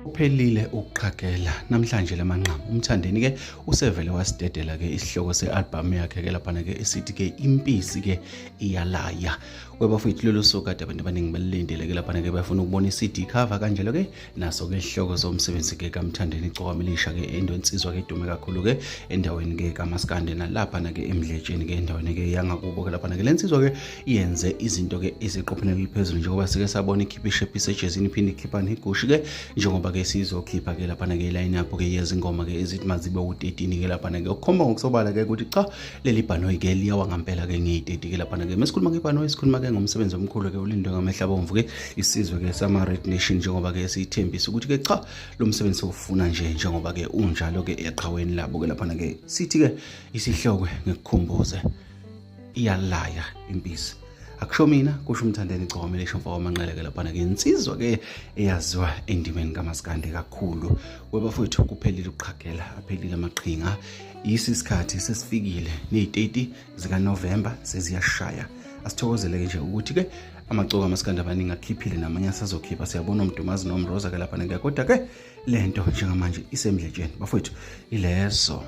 Kuphelile ukuqhagela namhlanje lamanqamu. UMthandeni ke usevele wasidedela ke isihloko se-album yakhe ke laphana ke esithi ke Impisi ke Iyalaya. Webafowethu, lolu suku kade abantu abaningi balilindele ke laphana ke, bafuna ukubona i-CD cover kanjalo ke naso ke isihloko somsebenzi ke kaMthandeni Igcokama Elisha ke, into insizwa ke edume kakhulu ke endaweni ke kaMaskande nalapha na ke emdletsheni ke endaweni ke yangakubo ke laphana ke. Lensizwa ke yenze izinto ke eziqopheleni eliphezulu, njengoba sike sabona ikhipha ishephisi ejezini, iphinde ikhipha negushi ke, njengoba ke sizokhipha ke laphana ke line up ke yezingoma ke ezithi mazibe u-13 ke laphana ke, ukukhomba ngokusobala ke ukuthi cha, leli bhanoyi ke liyawa ngampela ke ngeyi-30 ke laphana ke. Mesikhuluma ngebhanoyi, sikhuluma ke ngomsebenzi omkhulu ke ulindwe ngamehlo abomvu ke isizwe ke sama-Red Nation, njengoba ke siyithembisa ukuthi ke cha, lo msebenzi sewufuna nje njengoba ke unjalo ke eqhaweni labo ke laphana ke. Sithi ke isihloko, ngikukhumbuze, Iyalaya Impisi. Akusho mina, kusho uMthandeni Igcokama Elisha, mfaka amanqele ke laphana ke, insizwa ke eyaziwa endimeni kaMaskande kakhulu. Webafowethu, kuphelile ukuqhagela, aphelile amaqhinga, yisi isikhathi sesifikile, neyi-30 zikaNovemba seziyashaya. Asithokozele-ke nje ukuthi ke amaciko amaskandi amaningi akhiphile, namanye asazokhipha. Siyabona uMdumazi noMroza ke laphana ke, kodwa ke lento njengamanje isemdletsheni bafowethu, ilezo.